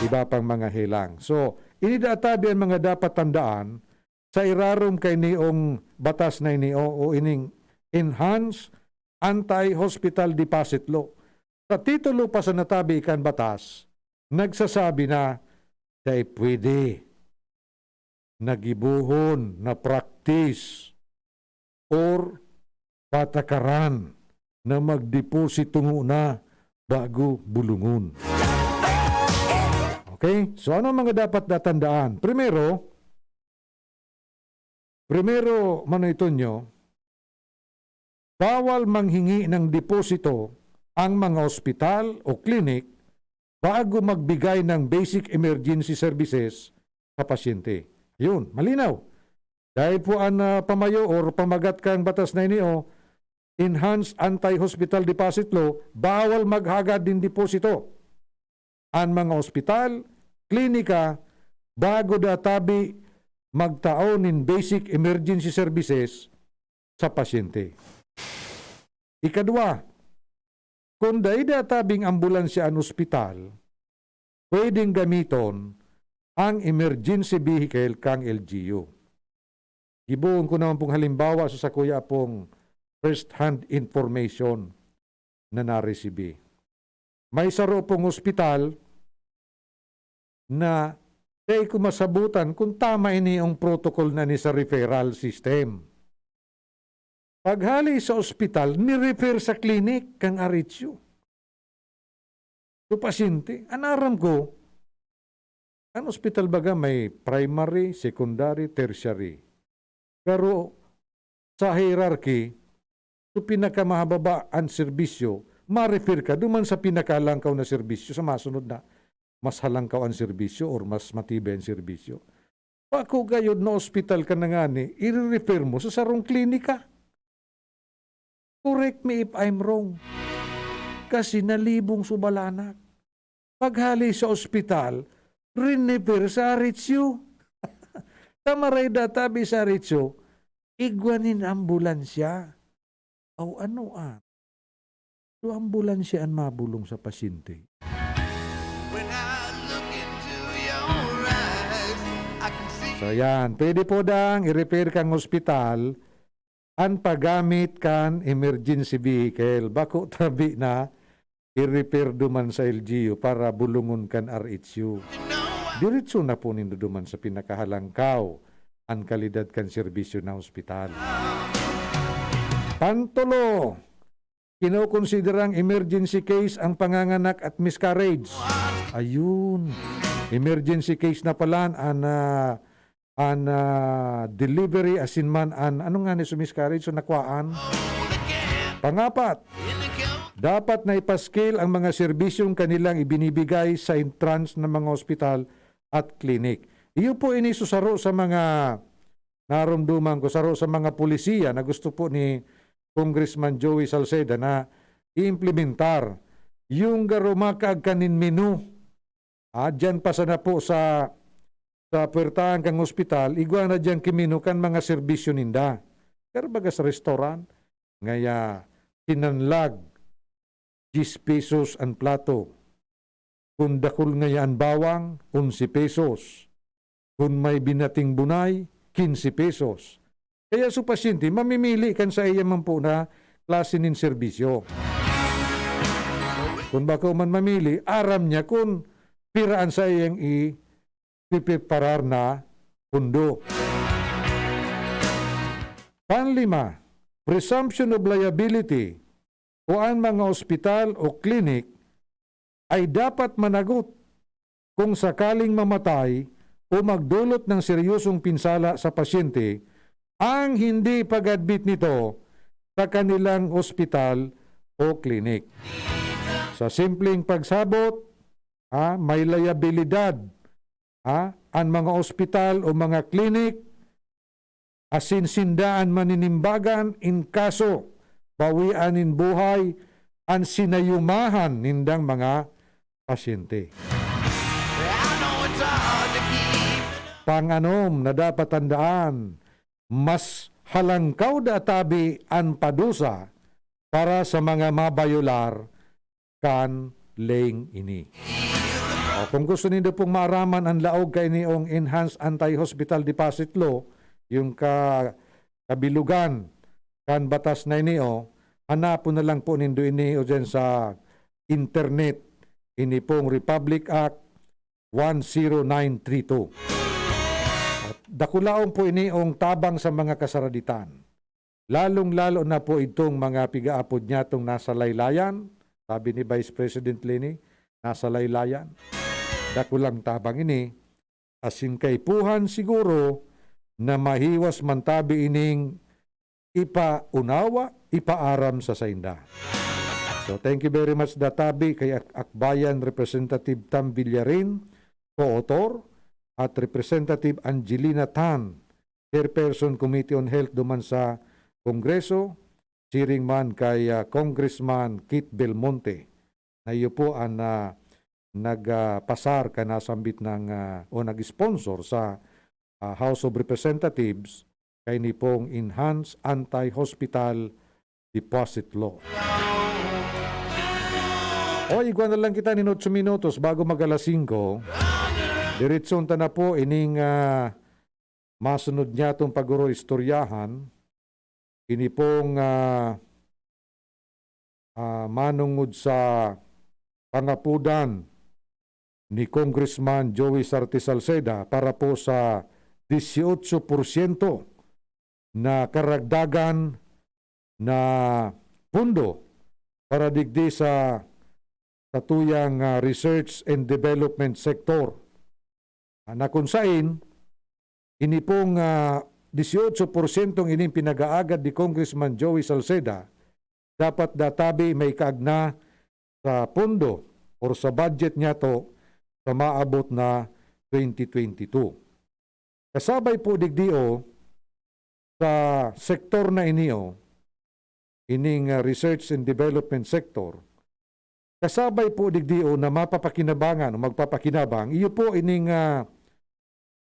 iba pang mga helang. So, ini da tabi ang mga dapat tandaan sa irarom kainiong batas na ini o, o ining Enhanced Anti-Hospital Deposit Law. Sa titulo pa sa natabi kan batas, nagsasabi na dai pwede na gibohon na practice or patakaran na magdeposito nguna bago bulungon. Okay? So, ano ang mga dapat natandaan? Primero, primero, Manoy Tonyo, bawal manghingi ng deposito ang mga ospital o klinik bago magbigay ng basic emergency services sa pasyente. Ayun, malinaw. Dahil po an, ah, pamayo or pamagat kan batas na ini, oh, Enhanced Anti-Hospital Deposit Law, bawal maghagad nin deposito an mga ospital, klinika, bago da tabi magtao nin basic emergency services sa pasyente. Ikadwa, kun dai da tabing ambulansya an ospital, pwedeng gamiton ang emergency vehicle kan L G U. Gibohon ko naman pong halimbawa sa sakuya pong first-hand information na naresibi. May saro pong ospital na dai ko masabutan kung tama ini ang protocol na ni sa referral system. Paghali sa ospital, ni-refer sa klinik kan R H U. So, pasyente, an aram ko, an ospital baga may primary, secondary, tertiary. Pero sa hierarchy, so pinakamahababa an serbisyo, ma-refer ka duman sa pinakalangkaw na serbisyo, sa masunod na mas halangkaw an serbisyo or mas matibay an serbisyo. Bako gayod na ospital ka na ngani, i-refer mo sa sarong klinika. Correct me if I'm wrong. Kasi nalibong subalanak. Paghali sa ospital, rinefer sa R H U. Tamaray da tabi sa R H U, igwa nin ambulansya. Aw, ano an? So, ambulansya an mabolong sa pasyente. When I look into your eyes, I can see So, yan. Pwede po dang i-refer kang ospital an paggamit kan emergency vehicle. Bako tabi na i-refer duman sa L G U para bulungon kan R H U. Diretso na po nindo duman sa pinakahalangkaw an kalidad kan serbisyo na ospital. Pantulo, kinokonsiderang emergency case ang panganganak at miscarriage. Ayun. Emergency case na pala an, ah, an, ah, delivery asin man an, ano nga ni, so miscarriage, so nakwaan. Pangapat, dapat na ipa-scale ang mga serbisyong kanilang ibinibigay sa entrance ng mga ospital at klinik. Iyo po ini so saro sa mga naromdoman ko, saro sa mga polisiya na gusto po ni Congressman Joey Salceda na i-implementar. Yung garo makaagkan nin menu, ah, diyan pa sana po sa, sa puwertahan kang ospital, igwa na diyan ki menu kan mga serbisyo ninda. Pero baga sa restaurant, ngaya sinanlag, diyes pesos an plato. Kun dakul ngaya an bawang, onse pesos. Kun may binating bunay, kinse pesos. Kaya so pasyente, mamimili kan saiya man po na klase nin serbisyo. Kun bako man mamili, aram niya kun pira an saiyang ipipreparar na pondo. Panlima, presumption of liability o an mga ospital o klinik ay dapat managot kung sakaling mamatay o magdulot ng seryosong pinsala sa pasyente ang hindi pag-admit nito sa kanilang ospital o klinik. Sa simpleng pagsabot, ah, may liabilidad, ah, an mga ospital o mga klinik asin sinda an maninimbagan in kaso bawian nin buhay an sinayumahan nindang mga pasyente. Panganom na dapat tandaan, mas halangkaw da tabi an padusa para sa mga mabayolar kan leng ini. O, kung gusto nindo pong maaraman an laog kaini ong Enhanced Anti-Hospital Deposit Law, yung ka-, kabilugan kan batas na ini, o, hanapon na lang po nindo ini o dyan sa internet, ini pong Republic Act one zero nine three two. At dakulaon po ini ong tabang sa mga kasaraditan. Lalong-lalo na po itong mga pigaapod niyatong nasa laylayan, sabi ni Vice President Leni, nasa laylayan. Dakulang tabang ini, asin kaipuhan siguro na mahiwas man tabi ining ipaunawa, ipaaram sa sainda. So, thank you very much, Databi, kay Ak-, Akbayan Representative Tam Villarin, co-author, at Representative Angelina Tan, Chairperson Committee on Health duman sa Kongreso, siring man kay, ah, Congressman Kit Belmonte, na iyo po an, ah, nag, ah, pasar kan nasambit ng, ah, o nag-sponsor sa, ah, House of Representatives kaini pong Enhanced Anti-Hospital Deposit Law. O, igwa na lang kita nin otso minutos bago mag-alas singko. Diretso ta na po ining, ah, masunod niyatong pag-oro-istoryahan. Ini pong, ah, ah, manungod sa pangapodan ni Congressman Joey Sarte Salceda para po sa dieciocho porsyento na karagdagan na pondo para digdi sa satuyang, ah, research and development sector. Ah, na kung sain, ini pong, ah, dieciocho porsyentong ining pinag-aagad ni Congressman Joey Salceda, dapat databi may kaagna sa pondo or sa budget niyato sa maabot na twenty twenty-two. Kasabay po digdi, o, sa sektor na ini, o, ining, ah, research and development sector, kasabay po digdi, o, na mapapakinabangan o magpapakinabang, iyo po ining, ah,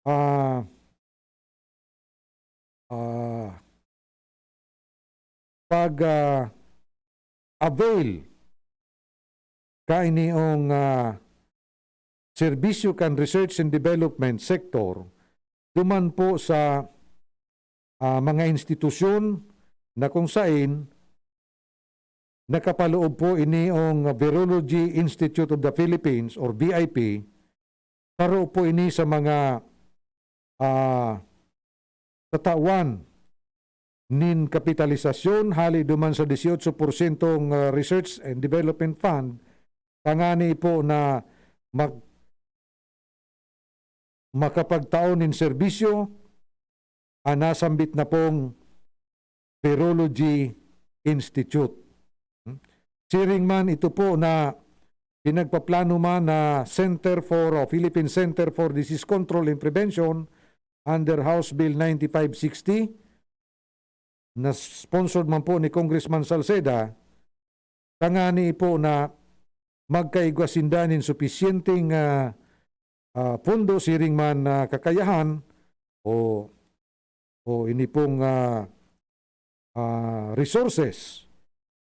ah, ah, pag, ah, avail kainiyong, ah, serbisyo kan research and development sector duman po sa, ah, mga institusyon na kung sain nakapaloob po iniyong Virology Institute of the Philippines or V I P, saro po ini sa mga, ah, tatawan nin kapitalisasyon hali duman sa dieciocho porsyentong, ah, Research and Development Fund, tangani po na mag-, makapagtao nin serbisyo an nasambit na pong Virology Institute. Hmm? Siring man ito po na pinagpaplano man na Center for, o, Philippine Center for Disease Control and Prevention under House Bill ninety-five sixty, na sponsored man po ni Congressman Salceda, tangani po na magkaigwa sinda nin supisyenteng, ah, ah, pondo siring man na kakayahan o, o ini pong, ah, ah, resources,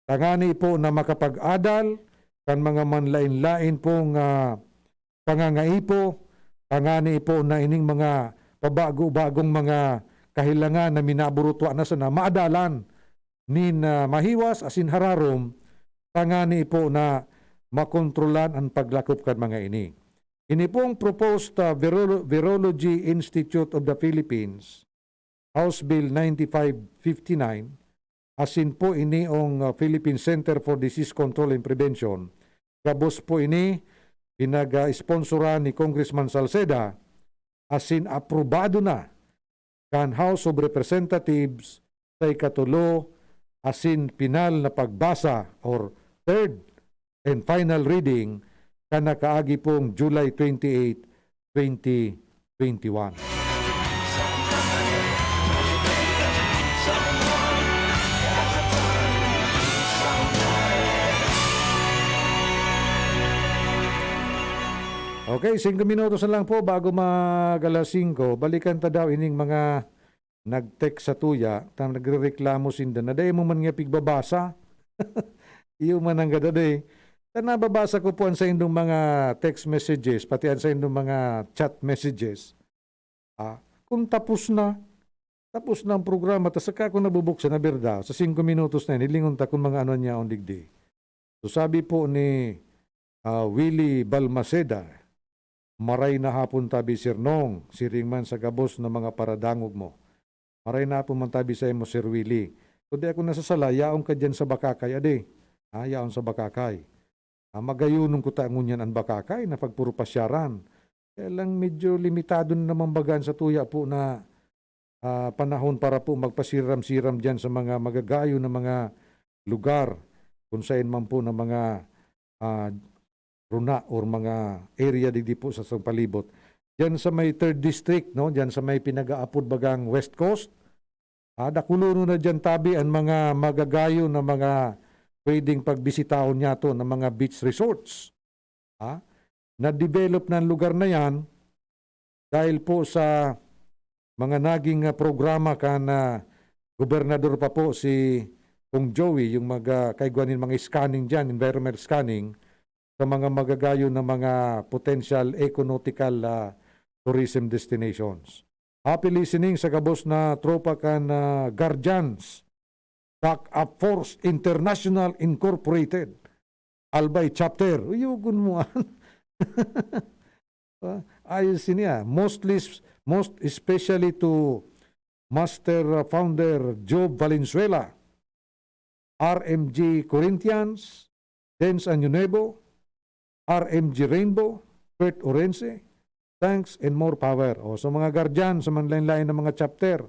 tangani po na makapag-adal kan mga manlaen-laen pong, ah, pangangaipo, tangani po na ining mga pabago-bagong mga kahilangan na minaburutwa na sana maadalan nin, ah, mahiwas asin hararom, tangani po na makontrolan an paglakop kan mga ini. Ini pong proposed, ah, Virolo-, Virology Institute of the Philippines, House Bill ninety-five fifty-nine, asin po iniong, ah, Philippine Center for Disease Control and Prevention, gabos po ini pinag-sponsoran ni Congressman Salceda, asin aprobado na kan House of Representatives sa ikatulo asin pinal na pagbasa or third and final reading kan nakaagi pong July twenty-eight, twenty twenty-one. Okay, singko minutos na lang po bago mag alas singko. Balikan ta daw ining mga nag-text sa tuya, ta nagrereklamo sinda na dai mo man nga pigbabasa. Iyo man ang gadadi. Ta nababasa ko po an saindong mga text messages, pati an saindong mga chat messages. Ah, kung tapos na, tapos na ang programa, ta saka ko nabubuksan, na berda, sa singko minutos na yan, hilingon ta kung mga ano niya ang digdi. So, sabi po ni, ah, Willie Balmaceda, "Maray na hapon tabi, Sir Nong, siring man sa gabos na mga paradangog mo." Maray na hapon man tabi sa imo, Sir Willie. Kung di ako nasasala, yaon ka diyan sa Bakakay, adi. Ah, yaon sa Bakakay. Ah, magayonon ko ta ngunyan an Bakakay na pagpurupasyaran. Kaya lang medyo limitado na naman baga an satuya po na, ah, panahon para po magpasiram-siram diyan sa mga magagayo na mga lugar. kung saan man po na mga, ah, runa or mga area digdi po sa, sa palibot. Diyan sa may third district, no? Diyan sa may pinag-aapod bagang West Coast. Ah, dakulonon na diyan tabi ang mga magagayon na mga pwedeng pagbisitahon niyato na mga beach resorts. Ah, na-develop na ang lugar na yan dahil po sa mga naging, ah, programa kan, ah, gobernador pa po si Pong Joey, yung mag, ah, kaigwa nin mga scanning diyan, environmental scanning, sa mga magagayon na mga potential econautical, ah, tourism destinations. Happy listening sa gabos na tropa kan, ah, Guardians, Back Up Force International Incorporated, Albay Chapter. Uyogon mo, an. Ah, ayos niya. Mostly, most especially to Master, uh, Founder Job Valenzuela, R M G Corinthians, Dens Año Nuevo, R M G Rainbow, Kurt Orense, thanks and more power. O, sa mga guardian, sa manlain-lain na mga chapter,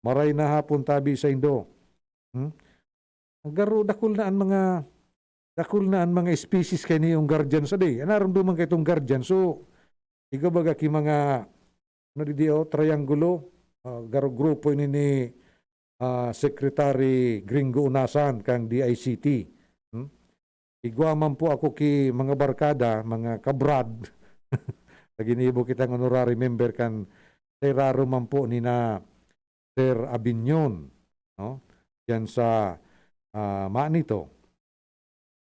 maray na hapon tabi sa indo. Hmm? Garo, dakul na an mga, dakul na an mga species kay niyong guardian sa day. An narumduman kay itong guardian. So, igwa baga ki mga, ano digdi, oh, triangulo, ah, garo grupo ini ni, ah, Secretary Gringo Unasan kang D I C T. Hmm? Igwa man po ako ki mga barkada, mga kabrad. Naginibo kitang honorary member kan, sa iraro man po ni na Sir Abinyon, no? Diyan sa, ah, Manito.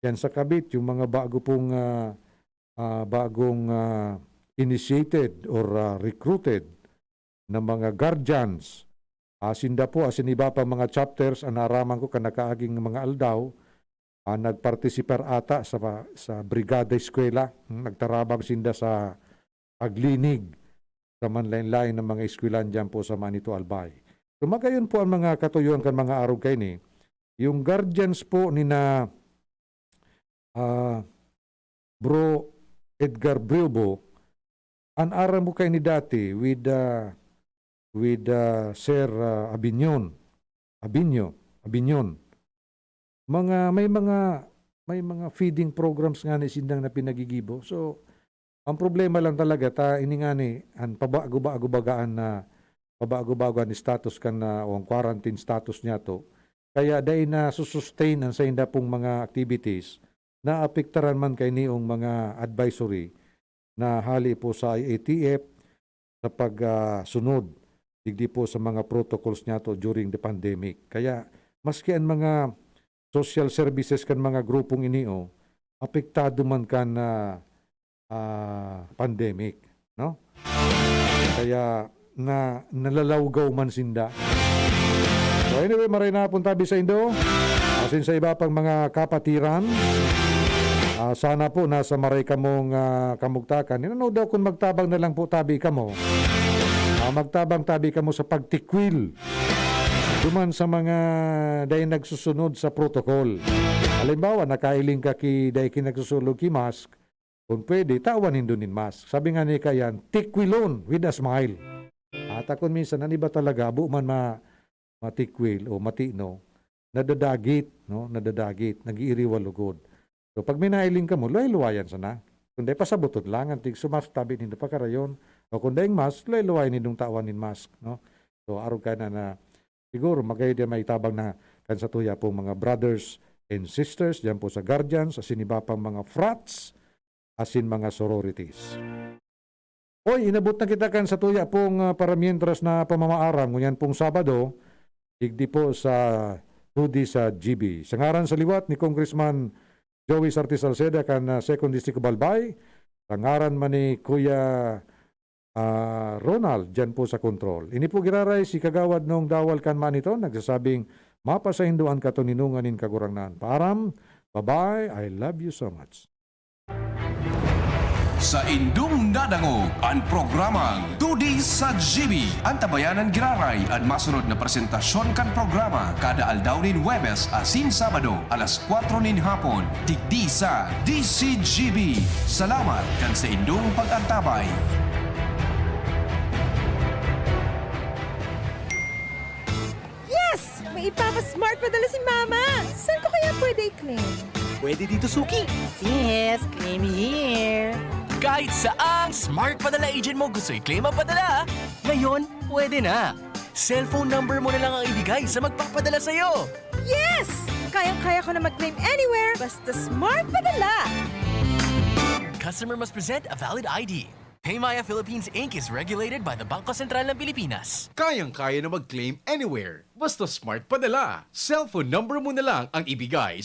Diyan sa Kabit, yung mga bago pong, ah, ah, bagong, ah, initiated or, ah, recruited na mga guardians. Ah, sinda po, asin iba pa mga chapters, an naaraman ko kan nakaaging mga aldaw, ah, nagpartisipar ata sa, sa Brigada Eskwela. Hmm, nagtarabang sinda sa paglinig sa manlain-lain na mga eskwelahan diyan po sa Manito, Albay. So, magayon po ang mga katuyohan kan mga arog kaini. Yung guardians po ni na, ah, Bro Edgar Briobo, an aram ko kaini dati with, ah, with, ah, Sir, ah, Abinyon. Abinyo, Abinyon. Mga, may mga, may mga feeding programs ngani sindang na pinagigibo. So, ang problema lang talaga ta ini ngani, an pabago-bago baga an, ah, pabago-bago an status kan, ah, o an quarantine status niyato. Kaya dai nasusustain an sainda pong mga activities, naapektaran man kaini ning mga advisory na hali po sa I A T F, sa pag, ah, sunod digdi po sa mga protocols niyato during the pandemic. Kaya, maski an mga social services kan mga grupong ini, oh, apektado man kan, ah, ah, pandemic, no? Kaya na, nalalawgaw man sinda. So anyway, maray na hapon tabi sa indo. Asin sa iba pang mga kapatiran, ah, sana po nasa maray kamong, ah, kamugtakan. Inano daw kung magtabang na lang po tabi kamo? Ah, magtabang tabi kamo sa pagtikwil duman sa mga dai nagsusunod sa protocol. Halimbawa, nakailing ka ki, dai ki nagsusulog ki mask, kung pwede, tawan nindo nin mask. Sabi nga ni Kayan, "Tikwilon with a smile." At akon minsan, an iba talaga, abo man ma-, matikwil o matino, nadadagit, no? Nadadagit, nag-iiriwal lugod. So, pag may nailing kamo, luway-luwayan sana. Kundi pasaboton lang, an tig sumask tabi nindo pakarayon. O kung daing mask, luway-luwayan nindong tawan nin mask, no? So, arog ka na na, siguro, magay di maitabang na kan satuya pong mga brothers and sisters, diyan po sa guardians, sa siniba pang mga frats, asin mga sororities. Oy, inabot na kita kan satuya pong, ah, paramientras na pamamaaram ngunyan pong Sabado, digdi po sa two D sa G B. Sa ngaran sa liwat ni Congressman Joey Sarte Salceda kan, ah, Second District of Albay, sa ngaran man ni Kuya, ah, Ronald, diyan po sa control. Ini po giraray si Kagawad Nong Dawal kan Maniton, nagsasabing, "Mapasaindo an katoninongan nin Kagurangnan." Paaram, bye-bye, I love you so much. Saindong nadangog an programang Two D sa G B. Antabayanan giraray an masunod na presentasyon kan programa kada aldaw nin Huwebes asin Sabado, alas kwatro nin hapon, digdi sa D C G B. Salamat kan saindong pag-antabay. Yes! May ipapa-smart pa dala si Mama! Saan ko kaya pwede Birthday claim. Pwede dito, suki. Sis, claim here. Kahit saang Smart Padala agent mo gusto i-claim ang padala, ngayon pwede na. Cellphone number mo na lang ang ibigay sa magpapadala sa'yo. Yes! Kayang-kaya ko na mag-claim anywhere, basta Smart Padala! Customer must present a valid I D. Paymaya Philippines Inc is regulated by the Bangko Sentral ng Pilipinas. Kayang-kaya na mag-claim anywhere. Basta Smart Padala. Cellphone number mo na lang ang ibigay